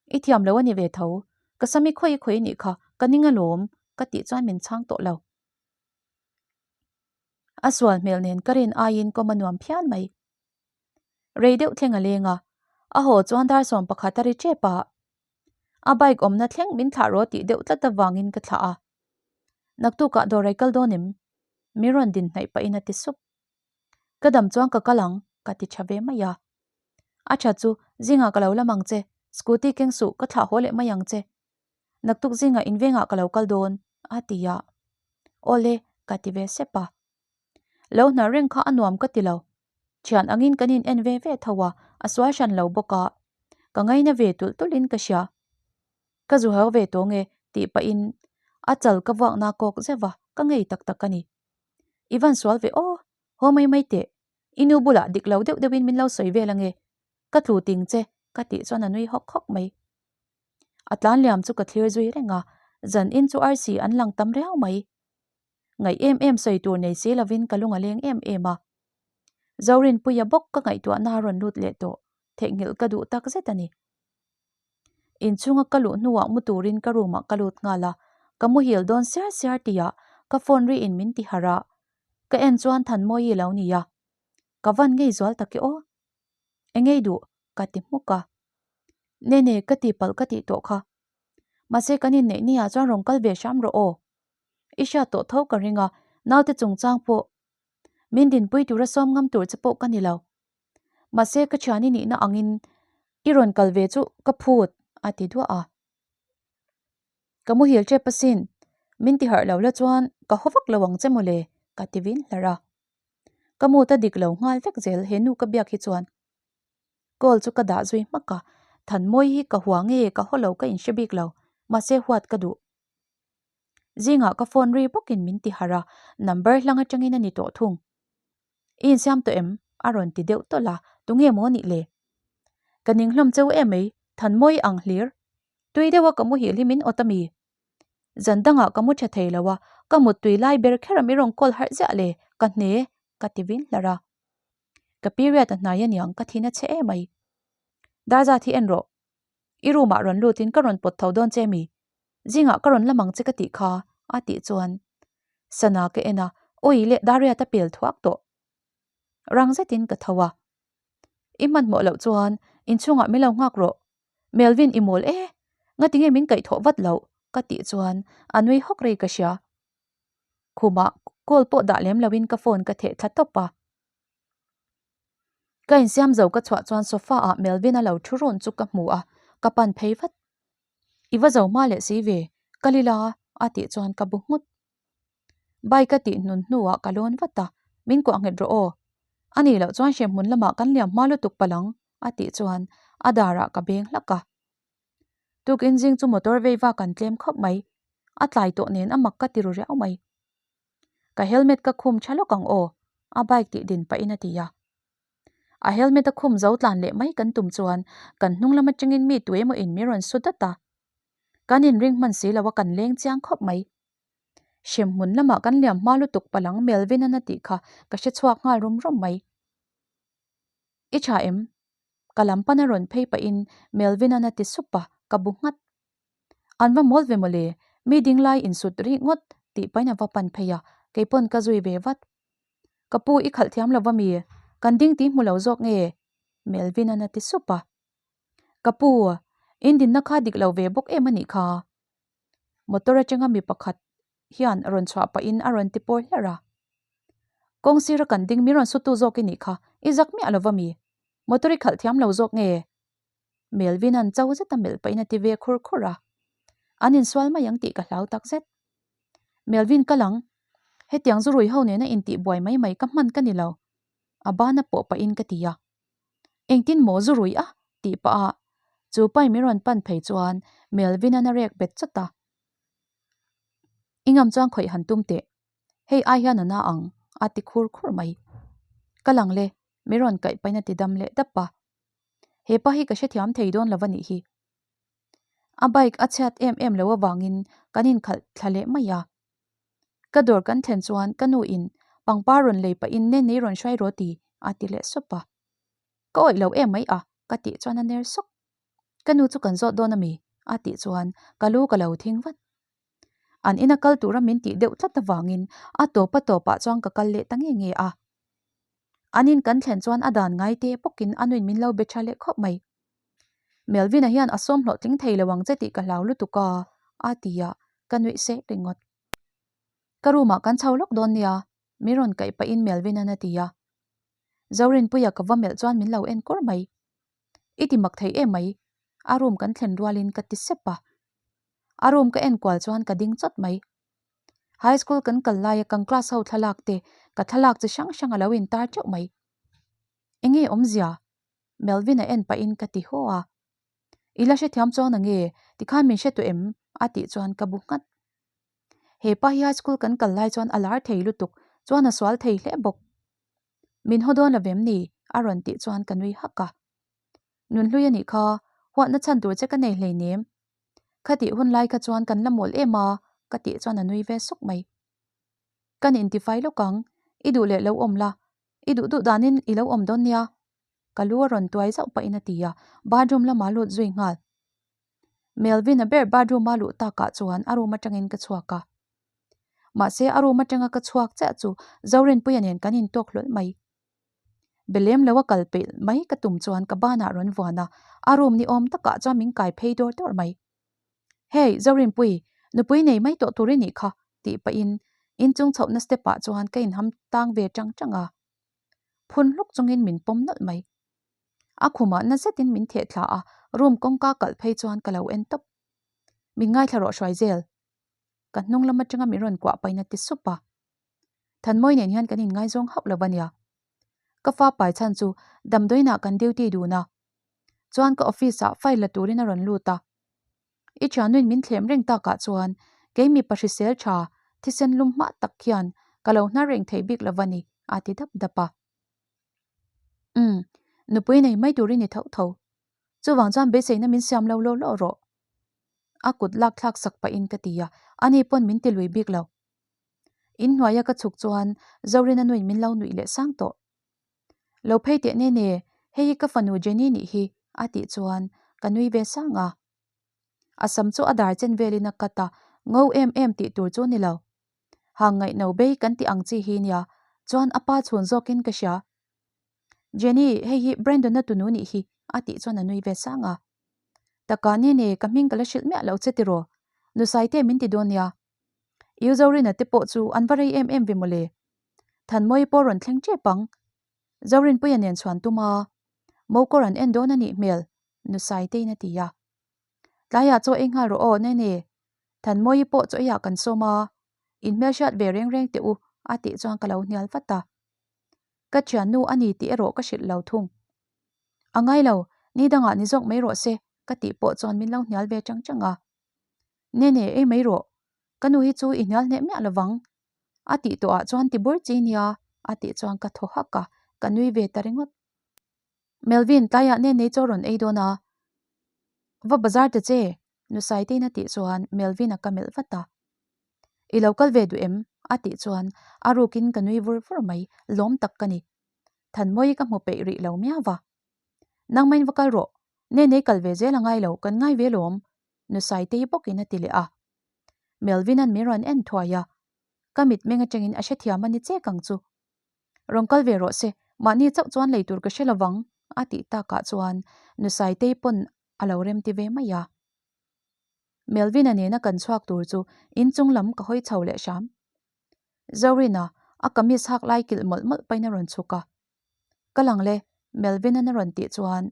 I thiam lo a ni ve tho, ka sam i khawi khawi nih kha ka ning alawm ka tih chuan min chhang tawh lo. A sual hmel nen ka rin aiin kawm a nuam phian mai. Rei deuh thleng a leng a, a haw chuan dar 11 a ri tep a. A bike awmna thleng min thlah rawh tih deuh tlat avangin ka thlah a. Naktukah dawr ai kal dawn em? Min rawn din hnaih pahin a ti sup. Ka dam chuan ka kal ang ka ti tha ve mai a. A tha chu zingah ka lo lam ang che, scooty keng suh ka thlah haw leh mai ang che. Naktuk zingah invengah ka lo kal dawn a ti a. Awle ka ti ve sep a. Lo hnar reng kha a nuam ka ti lo. Thian angin kan in en ve ve tho a, a sual hran lo bawk a. Ka ngaina ve tulh tulhin ka hria. Ka zu hau ve tawng e tih pahin a chal ka vuakna kawk zeuh a, ka ngei tak tak a ni. I van sual ve aw, haw mai mai teh. I nu bulah dik lo deuh deuhin min lo sawi vel ange. Ka tlu ting che ka tih chuan a nui hawk hawk mai. A tlan liam chu ka thlir zui reng a, zan in chu arsi an lang tam riau mai. Ngaih em em sawi tur nei si lovin ka lung a leng em em a. Zorinpuia bawk ka ngaihtuahna a rawn lut leh tawh, theihnghilh ka duh tak zet a ni. Inchhunga ka luh hnuah mu turin ka room ah ka lut nghal a, ka muhil dawn siar siar tihah ka phone ri in min ti harh a, ka en chuan Thanmawii lo ni a. Ka van ngei zual tak e aw. Engei duh? ka ti hmuk a. Nene ka tihpalh ka tih tawh kha. Mahse kan inneih ni ah chuan rawn kal ve hram rawh aw. I hriat tawh tho ka ring a, naute chungchang pawh min dinpui tura sawm ngam tur che pawh ka ni lo. Mahse ka thian i nihna angin i rawn kal ve chu ka phut a ti duah a. Ka muhil tep asin, min ti harh lo la chuan ka haw vak lo ang che mawle ka ti vin hlarh a. Ka mut a dik lo nghal vek zel he nu ka biak hi chuan. Call chu ka dah zui hmak a, Thanmawi hi ka hua nge ka haw lo ka inhre bik lo, mahse huat ka duh. Zingah ka phone ri bawkin min ti harh a, number hlang atangin a ni tawh thung. I insiam tawh em? a rawn ti deuh tawlh a, tunge maw nih le? Ka ning hlawm cheu em mai, Thanmawi ang hlir. Tui deuha ka muhil hi min awt a mi? Zan dangah ka mu tha thei lo a, ka muttui lai ber kher a mi rawn call harh ziah le, ka hne, ka ti vin hlarh a. Ka period a hnai aniang ka thin a chhe em mai. Darzat hi en rawh. I room ah rawn lut in ka rawn pawt tho dawn che mi? Zingah ka rawn lam ang che ka tih kha a tih chuan sana ka en a, awi leh Dariat a pel thuak tawh. Rang zetin ka tho a. I hmanhmawh loh chuan inchhungah min lo nghak rawh. Melvin i mawl e, ngatinge min kaih thawh vat loh ka tih chuan a nui hawk rei ka hria. Khumah call pawh dah lem loin ka phone ka theh thla tawp a. Ka insiam zo ka chhuah chuan sofa ah Melvin a lo thu run chu ka hmu a, ka pan phei vat. I va zo hma leh si ve, kal ila a tih chuan ka bu nghut. Bike a tih hnun hnuah ka lawn vat a, min kuah nghet rawh aw. A nih loh chuan hremhmun lamah kan liam hma lutuk palh ang a tih chuan a darah ka beng hlak a. Tukin zing chu motor vei vak an tlem khawp mai, a tlai tawh nen a mak ka ti ru riau mai. Ka helmet ka khum tha lawk ang aw, a bike tih din pahin a ti a. A helmet a khum zo tlan leh mai kan tum chuan kan hnung lam atangin mi tu emaw in min rawn su dat a. Kan inring hman si lo a kan leng chiang khawp mai. Hremhmun lamah kan liam hma lutuk palang Melvin-an a tih kha ka hre chhuak nghal rum rum mai. I tha em? Ka lam pana rawn phei pahin Melvin-an a ti sup a, ka bu nghat. An va mawl ve mawle, mi ding lai insut rih ngawt tih pahin a va pan phei a, keipawn ka zui ve vat. Ka pu i khalh thiam lo va mi? Kan ding tih hmu lo zawk nge? Melvin-an a ti sup a. Ka pu, in dinna kha dik lo ve bawk em a nih kha? Motor atanga mi pakhat hian rawn chhuah pahin a rawn ti pawi hlerh a. Kawng sira kan ding mi rawn sutu zawk i nih kha, i zak miah lo va mi? Motor i khalh thiam lo zawk nge? Melvin-a'n cho zet a melh pahin a ti ve khur khur a. An insual mai ang tih ka hlau tak zet. Melvin kal ang. Hetiang zu rui ho nena intih buai mai mai ka hman ka ni lo. A bana pawh pahin ka ti a. Engtin maw zu rui a? tih pah a chu pai min rawn pan phei chuan Melvin-a'n a rek bet chawt a. I ngam chuan khawih han tum teh. Hei ai hian a na ang a ti khur khur mai. Ka lang le, min rawn kaih pahin a ti dam leh dap a. He pa hi ka hrethiam thei dawn lo a nih hi. A bike a chhiat em em lo avangin kan inkhalh thla leh mai a. Ka dawr kan thlen chuan ka nu in pangpar rawn lei pahin Nenei rawn hruai rawh ti a ti leh sup a. Ka awih lo em mai a ka tih chuan a ner sawk. Ka nu chu kan zawt dawn a mi? a tih chuan ka lu ka lo thing vat. An ina kal tura min tih deuh tlat avangin a tawp a tawpah chuan ka kal leh ta nge nge a. An in kan thlen chuan a dan ngai te bawkin a nuin min lo be tha leh khawp mai. Melvin-a hian a sawm hlawhtling thei lo ang che tih ka hlau lutuk a, a ti a, ka nuih sek ringawt. Ka room-ah kan chho lawk dawn nia, min rawn kaih pahin Melvin-a'n a ti a. Zorinpuia ka va melh chuan min lo en kur mai. I ti mak thei em mai, a room kan thlen rualin ka ti sep a. A room ka en kual chuan ka ding chawt mai. High school kan kal laia kan class ho thlalak te, ka thlalak chi hrang hrang a lo intar teuh mai. Enge awmzia? Melvin a en pahin ka ti haw a. I la hrethiam chuan ange, tikhan min hre tawh em? a tih chuan ka bu nghat. He pa hi high school kan kal lai chuan a lar thei lutuk, chuan a sual thei hle bawk. Min haw dawn lo vem ni? a rawn tih chuan ka nui hak a. Nunhlui a nih kha, huatna chhan tur che ka nei hleinem. Khatih hun lai kha chuan kan la mawl em a, ka tih chuan a nui ve suk mai. Kan intifai lawk ang, i duh leh lo awm la, i duh duh danin i lo awm dawn nia. Ka lu a rawn tuai zauh pahin a ti a, bathroom lamah lut zui nghal. Melvin a ber bathroom a luh takah chuan a room atangin ka chhuak a. Mahse a room atanga ka chhuak chiah chu Zorinpuia nen kan intawk hlawlh mai. Be lem lo a kal peih mai ka tum chuan ka banah rawn vuan a, a room ni awm takah chuan min kai phei dawr dawr mai. Hey, Zorinpui, nupui nei mai tawh tur i nih kha, tih pahin inchung chhohna step ah chuan ka inham tang ve tang tang a. Phun hluk chungin min pawm nawlh mai. A khumah na zetin min theh thla a, room kawngka kalh phei chuan ka lo en tawp. Min ngaithla rawh hruai zel. Ka hnung lam atanga min rawn kuah pahin a ti sup a. Thanmawi nen hian kan inngaizawng hauh lo a nia. Ka fa pai chhan chu damdawiinah kan duty dun a. Chuan ka office ah file la turin a rawn lut a. I thiannuin min thlem reng takah chuan kei mipa hrisel tha thisen lum hma tak hian ka lo hnar reng thei bik lo va ni a ti dap dap a. Umm, nupui nei mai turin i tho tho. Chuvang chuan beiseina min siam lo law law rawh. A kut lak thlak sak pahin ka ti a, ani pawn min ti lui bik lo. In hnuaia ka chhuk chuan Zorina nuin min lo nuih leh sang tawh. Lo phei teh ne ne, hei hi ka fanu Jenny nih hi a tih chuan ka nui ve sang a. A sam chu a dar chen velin a cut a, ngo em em tih tur chu ni lo. Hang ngaihno bei kan tih ang chi hi nia, chuan a pa chhun zawkin ka hria. Jenny, hei hi Brandon-a tunu nih hi a tih chuan a nui ve sang a. Taka ne ne, ka hming ka la hrilh miah lo che tiraw? Nusaite min ti dawn nia. U Zorina te pawh chu an va rei em em ve mawle. Thanmawii pawh rawn thleng tep ang. Zorinpuia nen chhuan tum a, Mokawr an en dawn a nih hmel, Nusaitein a ti a. Tlaiah chaw ei nghal rawh aw, Nene. Thanmawii pawh chaw eiah kan sawm a, in hmelhriat ve reng reng teh u, a tih chuan ka lo hnial vat a. Ka thiannu a ni tih erawh ka hrilh lo thung. A ngai lo, ni dangah ni zawk mai rawh se, ka tih pawh chuan min lo hnial ve chang chang a. Nene, ei mai rawh. Ka nu hi chu i hnial hneh miah lovang. A tih tawhah chuan ti bur chi nia, a tih chuan ka thaw hak a, ka nui ve ta ringawt. Melvin, tlaiah Nene chaw rawn ei dawn a. Va bazar ta che, Nusaitein a tih chuan Melvin-a ka melh vat a. I lo kal ve duh em? a tih chuan a rukin ka nui vur vur mai, lawm tak ka ni. Thanmawi ka hmu peih rih lo miau va. Nangmain va kal rawh, Nenei kal ve zel a ngai lo, kan ngai ve lawm, Nusaitei bawkin a ti leh a. Melvin-a'n min rawn en thuai a, ka mitmeng atangin a hrethiam a ni chek ang chu. Rawn kal ve rawh se, mahni chauh chuan lei tur ka hre lovang, a tih takah chuan Nusaitei pawn a lo remti ve mai a. Melvin-a nena kan chhuak tur chu inchung lam ka hawi chho leh hram. Zorina, a kamis hak lai kilh mawlh mawlh pahin a rawn chhuk a. Ka lang le, Melvin-a'n a rawn tih chuan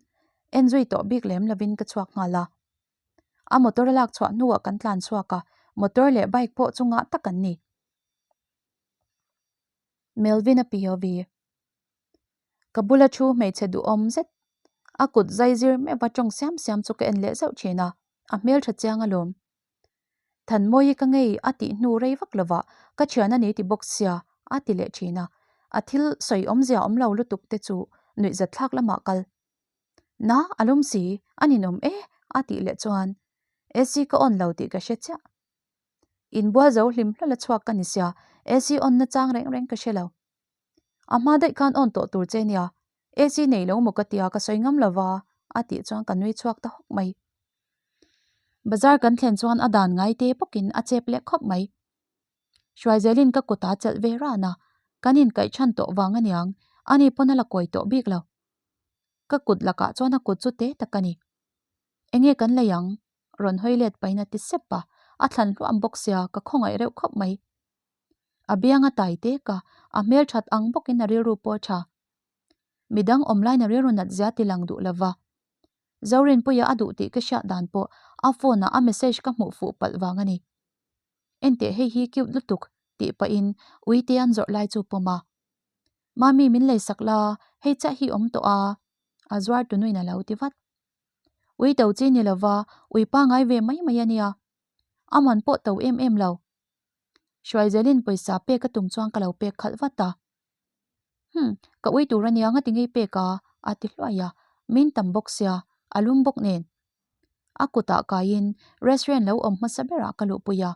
en zui tawh bik lem lovin ka chhuak nghal a. A motor a lak chhuah hnuah kan tlan chhuak a, motor leh bike pawh chu ngah tak an ni. Melvin-a POV. Ka bula thu hmeichhe duhawm zet, a kut zai zir meuh a tawng siam siam chu ka en leh zauh thin a, a hmeltha chiang alawm. Thanmawii ka ngei a tih hnu rei vak lovah ka thian a ni ti bawk sia a ti leh thin a, a thil sawi awmzia awm lo lutuk te chu nuihzat thlak lamah kal. Na, a lum si, a ninawm e a tih leh chuan AC ka on lo tih ka hre chiah. Inbual zo hlim hlawlh a chhuak ka ni sia, AC on na chang reng reng ka hre lo. A hma daih khan on tawh tur che nia, AC nei lo maw ka tia ka sawi ngam lova a tih chuan ka nui chhuak ta hawk mai. Bazar kan thlen chuan a dan ngai te bawkin a chep leh khawp mai. Hruaizelin ka kut a chelh ve ran a, kan inkaih chhan tawh vang aniang, ani pawn a la kawi tawh bik lo. Ka kut lakah chuan a kut chu te tak a ni. Enge kan lei ang? Rawn hawi let pahin a ti sep a, a thlan hluam bawk sia ka khawngaih reuh khawp mai. A biang a tai tek a, a hmel that ang bawkin a rilru pawh a tha. Midang awm laiin a rilru nat zia ti lang duh lova. Zorinpuia a duh tih ka hriat dan pawh a phone ah a message ka hmuh fuh palh vang a ni. Enteh hei hi cute lutuk tih pahin uite an zawrh lai chu pawm a. Mami min lei sak la, hei chiah hi awm tawh a, a zuar tunuin a lo ti vat. Ui to chi ni lova ui pangai ve mai mai a nia. A man pawh to em em lo. Hruaizelin pawisa pek a tum chuan ka lo pek khalh vat a. Hum, ka ui tur a nia nga ti ngei pek a, a ti hluai a, min tam bawk sia, a lum bawk nen. A kutah kaiin restaurant lo awm hmasa berah ka luhpui a.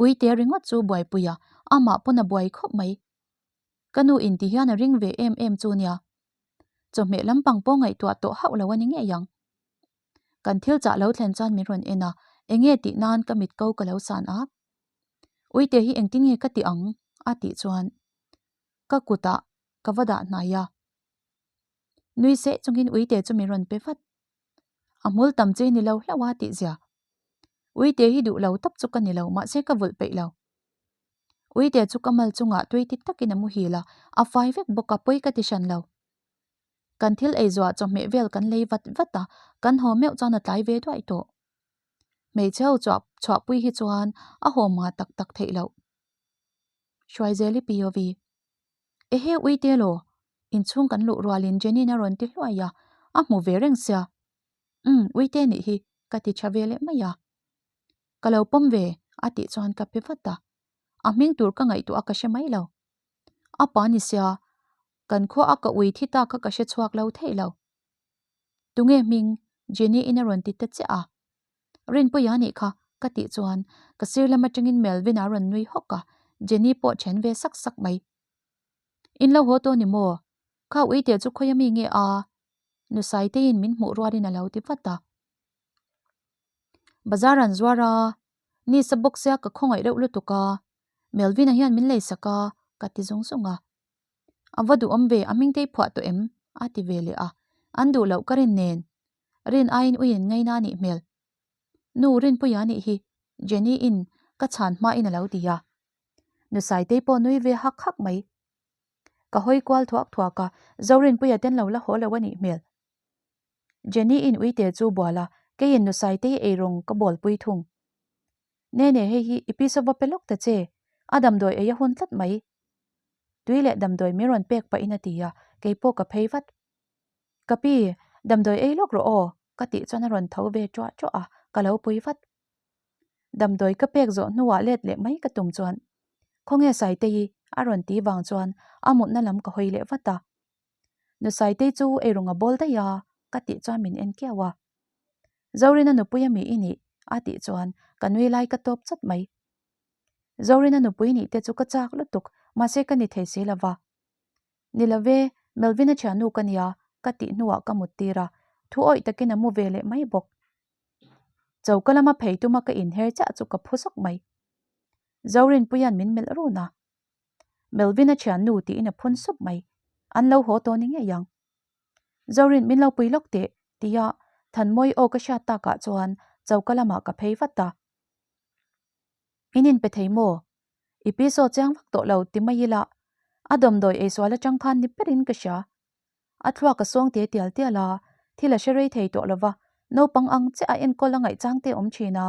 Uite ringawt chu buaipui a, amah pawn a buai khawp mai. Ka nu in ti hian a ring ve em em chu nia. Chawhmeh lampang pawh ngaihtuah tawh hauh lo a ni ngei ang. Kan thil chah lo thlen chuan min rawn en a, enge tih nan ka mit ko ka lo san a. Uite hi engtin nge ka tih ang? a tih chuan ka kutah ka va dah hnai a. Nui seh chungin uite chu min rawn pe vat. A hmul tam che ni lo hlauh a tih zia. Uite hi duh lo tawp chu ka ni lo mahse ka vulh peih lo. Uite chu ka mal chungah tui ti takin a muhil a, a fai vek bawk a pawi ka ti hran lo. Kan thil ei zuah chawhmeh vel kan lei vat vat a, kan haw meuh chuan a tlai ve duai tawh. Hmeichhe ho chhuah chhuahpui hi chuan a haw mah tak tak theih loh. Hruaizeli POV. Ehe Uite law, inchhung kan luh rualin Jenny-in a rawn ti hluai a, a hmu ve reng sia. Umm, Uite nih hi, ka ti tha ve leh mai a. Ka lo pawm ve, a tih chuan ka pe vat a. A hming tur ka ngaihtuah a ka hre mai lo. A pa ni sia, kan khua a ka ui thi ta kha ka hre chhuak lo theih lo. Tunge hming? Jenny-in a rawn ti ta chiah a. Rinpuia nih kha, ka tih chuan ka sir lam atangin Melvin-a rawn nui hawk a, Jenny pawh then ve sak sak mai. In lo haw tawh ni maw? Kha uite chu khawi ami nge a? Nusaiteiin min hmuh rualin a lo ti vat a. Bazar an zuar a, ni sa bawk sia ka khawngaih reuh lutuk a, Melvin-a hian min lei sak a, ka ti zung zung a. A va duhawm ve, a hming te i phuah tawh em? a ti ve leh a, an duh loh ka rin nen. Rin aiin uiin ngaina a nih hmel. Nu Rinpuia nih hi, Jenny-in ka chhan hmain a lo ti a. Nusaitei pawh nui ve hak hak mai. Ka hawi kual thuak thuak a, Zorinpuia ten lo la haw lo a nih hmel. Jenny-in uite chu bual a, Keiin Nusaitei eirawng ka bawlpui thung. Nene hei hi i pi sawva pe lawk ta che, a damdawi ei a hun tlat mai. Tui leh damdawi min rawn pek pahin a ti a, keipawh ka phei vat. Ka pi, damdawi ei lawk rawh aw, ka tih chuan a rawn tho ve ṭuah ṭuah a, ka lo pui vat. Damdawi ka pek zawh hnuah let leh mai ka tum chuan, Khawnge Saitei? a rawn ti vang chuan a mutna lam ka hawi leh vat a. Nu Saitei chu eirawng a bawl daih a, ka tih chuan min en kiau a. Zorina nupui a mi i nih? a tih chuan ka nui lai ka tawp chat mai. Zorina nupui nih te chu ka chak lutuk, mahse ka ni thei si lo va. Ni lo ve, Melvin-a thiannu ka nia, ka tih hnuah ka mut tir a, thu awih takin a mu ve leh mai bawk. Choka lama phei tuma ka inher chiah chu ka phu zawk mai. Zorinpuia'n min melh run a. Melvin-a thiannu tiin a phun sup mai. An lo haw tawh ni ngei ang. Zorin min lo pui lawk teh, tia Thanmawi aw ka hriat takah chuan choka lamah ka phei vat a. In inpe thei maw? I pi saw chiang vak tawh lo ti mai ila, a dawmdawi eisual atang khan ni berin ka hria. A thluak a sawng te tial tial a, thil a hre rei thei tawh lova, naupang ang chiah a enkawl a ngaihchang te awm thin a.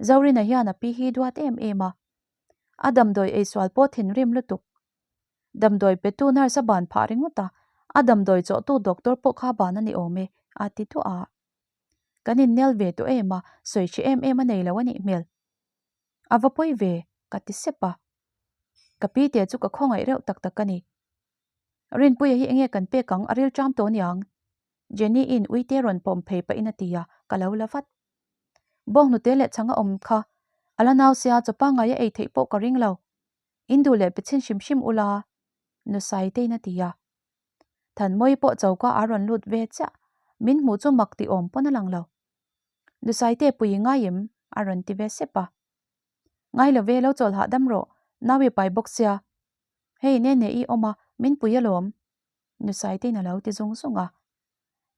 Zorina hian a pi hi duat em em a. A damdawi eisual pawh thinrim lutuk. Damdawi petu nurse a ban phah ringawt a, a damdawi chawhtu doctor pawh kha ban a ni awm e, a ti duah a. Kan innel ve tawh em a, sawi hre em em a nei lo a nih hmel. A va pawi ve, ka ti sep a. Ka pi te chu ka khawngaih reuh tak tak a ni. Rinpuia hi enge kan pek ang, a ril ṭam tawh niang. Jenny-in uite rawn pawm phei pahin a ti a, ka lo la vat. Bawnghnute leh chhang a awm kha, a la nau sia chaw pangngai a ei theih pawh ka ring lo. In duh leh pe chhin hrim hrim ula, Nusaitein a ti a. Thanmawi pawh choka a rawn lut ve chiah, min hmuh chu mak tih awm pawn a lang lo. Nusaite pui i ngai em? a rawn ti ve sep a. Ngai lo ve, lo chawl hahdam rawh, nau i pai bawk sia. Hei Nene i awm a, min pui alawm. Nusaitein a lo ti zung zung a.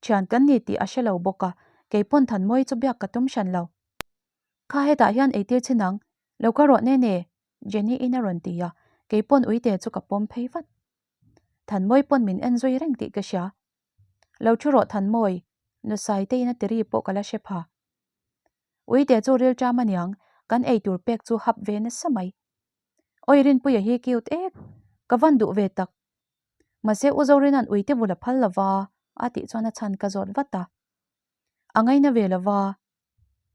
Thian kan ni tih a hre lo bawk a, keipawn Thanmawi chu biak ka tum hran lo. Kha hetah hian eitir chhin ang, lo ka rawh Nene, Jenny-in a rawn ti a, keipawn uite chu ka pawm phei vat. Thanmawi pawn min en zui reng tih ka hria. Lo thu rawh Thanmawi, Nusaitein a tiri pawh ka la hre pha. Uite chu rilṭam aniang, kan eitur pek chu hap ve nasa mai. Awi Rinpuia hi cute ek, ka van duh ve tak. Mahse U Zorina'n uite vul a phal lova a tih chuan a chhan ka zawt vat a. A ngaina ve lova,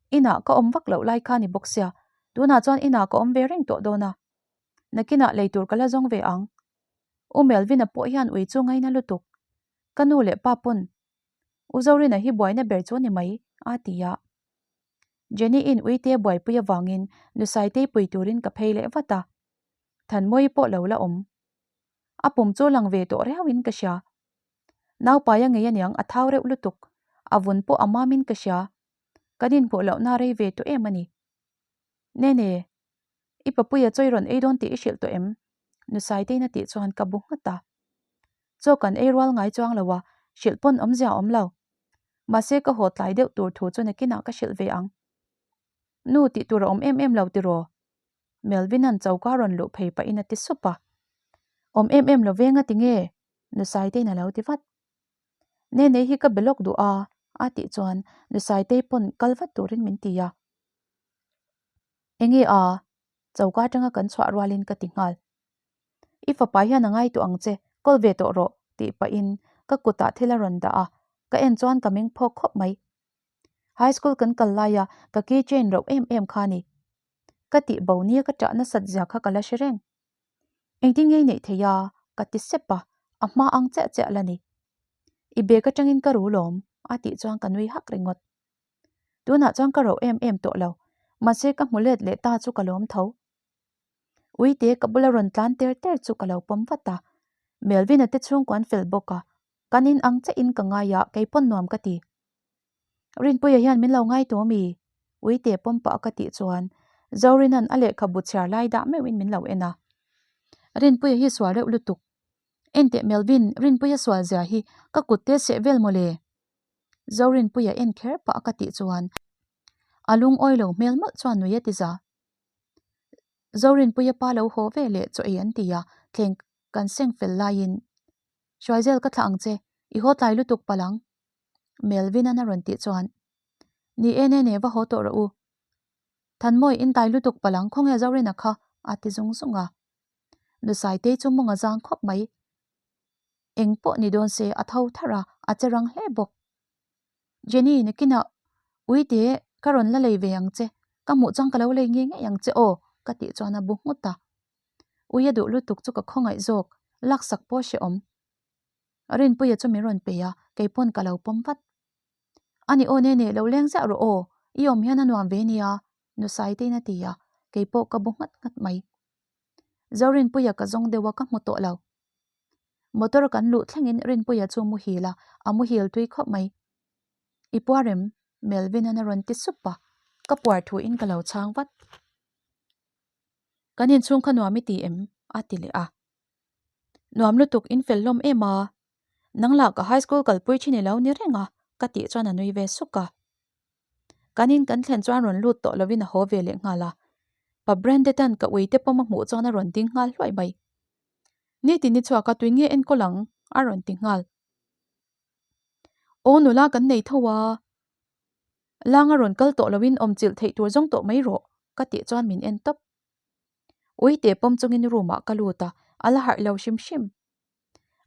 Inah ka awm vak loh lai kha ni bawk sia, tunah chuan inah ka awm ve reng tawh dawn a. Nakinah lei tur ka la zawng ve ang. U Melvin-a pawh hian ui chu ngaina lutuk. Ka nu leh pa pawn U Zorina hi buaina ber chu ni mai, a ti a. Jenny-in uite buaipui avangin Nusaitei pui turin ka phei leh vat a. Thanmawi pawh lo la awm. A pum chu lang ve tawh riauin ka hria. Naupaia ngei aniang a thau reuh lutuk, a vun pawh a mamin ka hria. Kan inhmuh lohna rei ve tawh em a ni. Nene, i papuia chawi rawn ei dawn tih i hrilh tawh em? Nusaitein a tih chuan ka bu nghat a. Chaw kan ei rual ngai chuang lo a, hrilh pawn awmzia a awm lo. Mahse ka haw tlai deuh tur thu chu nakinah ka hrilh ve ang. Nu tih tur a awm em em lo tiraw? Melvin-a'n choka rawn luh phei pahin a ti sup a. Awm em em lo veng a ti nge? Nusaitein a lo ti vat. Nenei hi ka be lawk duh a, a tih chuan Nusaitei pawn kal vat turin min ti a. Enge a? Choka atanga kan chhuah rualin ka ti nghal. I fapa hian a ngai tawh ang che, kawl ve tawh rawh, tih pahin ka kutah thil a rawn dah a, ka en chuan ka meng phawk khawp mai. High school kan kal laia ka key chain rauh em em kha ni. Ka tih bo nia ka ṭah nasat zia kha ka la hre reng. Engtin ngei neih thei a? Ka ti sep a, a hma ang chiah chiah la ni. I bag atangin ka ru lawm, a tih chuan ka nui hak ringawt. Tunah chuan ka roh em em tawh lo, mahse ka hmu let leh ta chu ka lawm tho. Uite ka bula rawn tlan ter ter chu ka lo pawm vat a, Melvin-a te chhungkua an fel bawk a, kan in ang chiah in ka ngai a, kei pawn nuam ka ti. Rinpuia hian min lo ngai tawh mi? Uite pawm pah a ka tih chuan Zorina'n a lehkhabu chhiar lai dah meuhin min lo en a. Rinpuia hi sual reuh lutuk. Enteh Melvin, Rinpuia sual zia hi ka kut te seh vel mawle. Zorinpuia en kher pah a ka tih chuan a lungawi lo hmel mawlh chuan nui a ti za. Zorinpuia pa lo haw ve leh chaw ei an ti a, thleng kan seng fel laiin Hruaizel ka thlah ang che, i haw tlai lutuk palh ang. Melvin-a'n a rawn tih chuan. Ni e ne ne va haw tawh rawh u. Thanmawi in tai lutuk palang khawnge Zorina kha a ti zung zung a. Nusaitei chu mawng a zang khawp mai. Eng pawh ni dawn se a tho tharh a, a che rang hle bawk. Jenny, nakinah Uite ka rawn la lei ve ang che, ka hmuh chuan ka lo lei ngei ngei ang che aw ka tih chuan a bu nghut a. Ui a duh lutuk chu ka khawngaih zawk, laksak pawh hrehawm. Rinpuia chu min rawn pe a, keipawn ka lo pawm vat. Ani aw nene lo leng ziah rawh aw, i awm hian a nuam ve nia, Nusaitein a ti a, keipawh ka bu nghat nghat mai. Zorinpuia ka zawng deuh a ka hmu tawh lo. Motor kan luh thlengin Rinpuia chu muhil a, a muhil tui khawp mai. I puar em? Melvin-an a rawn ti sup a, ka puar thuin ka lo chhang vat. Kan inchhung kha nuam i ti em? a ti leh a. Nuam lutuk in fel hlawm em a, nang lah ka high school kalpui thin i lo ni reng a ka tih chuan a nui ve suk a. Kan in kan thlen chuan rawn lut tawh lovin a haw ve leh nghal a. Pa Branded-a'n ka uite pawm a hmuh chuan a rawn ding nghal hluai mai. Nitin i chhuak a tui nge enkawl ang? a rawn ti nghal. Aw nula kan nei tho a, Langa rawn kal tawh lovin awmchilh theih tur zawng tawh mai rawh ka tih chuan min en tawp. Uite pawm chungin room ah ka lut a, a la harh lo hrim hrim.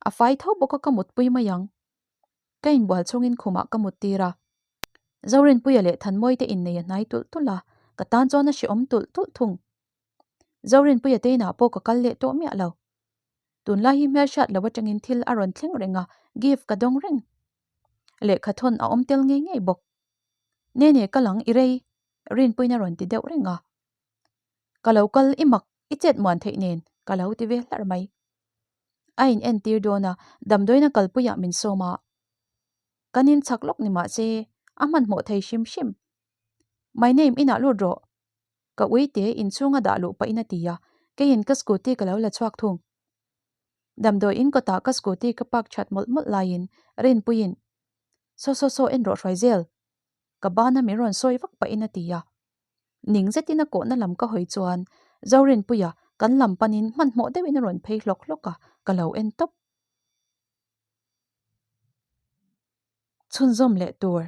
A fai tho bawk a ka mutpui mai ang. Ka inbual chungin khumah ka mut tir a. Zorinpuia leh Thanmawii te innei a hnai tulh tulh a, ka tan chuan a hrehawm tulh tulh thung. Zorinpuia te inah pawh ka kal leh tawh miah lo. Tunlai hi hmelhriat lo atangin thil a rawn thleng reng a, gift ka dawng reng. Lehkha thawn a awm tel ngei ngei bawk. Nene ka lang i rei, Rinpuiin a rawn ti deuh reng a. Ka lo kal i mak i chet muan theih nen ka lo ti ve hlarh mai. A in entir dawn a, damdawiina kalpuiah min sawm a. Kan in chak lawk ni mahse a hmanhmawh thei hrim hrim. My name inah lut rawh. Ka uite inchhunga dah luh pahin a ti a, keiin ka scooty ka lo la chhuak thung. Damdawi in kawtah ka scooty ka park that mawlh mawlh laiin Rinpuiin, Saw saw saw en rawh hruai zel. Ka bana min rawn sawi vak pahin a ti a. Ning zetin a kawhna lam ka hawi chuan Zorinpuia kan lam panin hmanhmawh deuhin a rawn phei hlawk hlawk a, ka lo en tawp. Chhunzawm leh tur.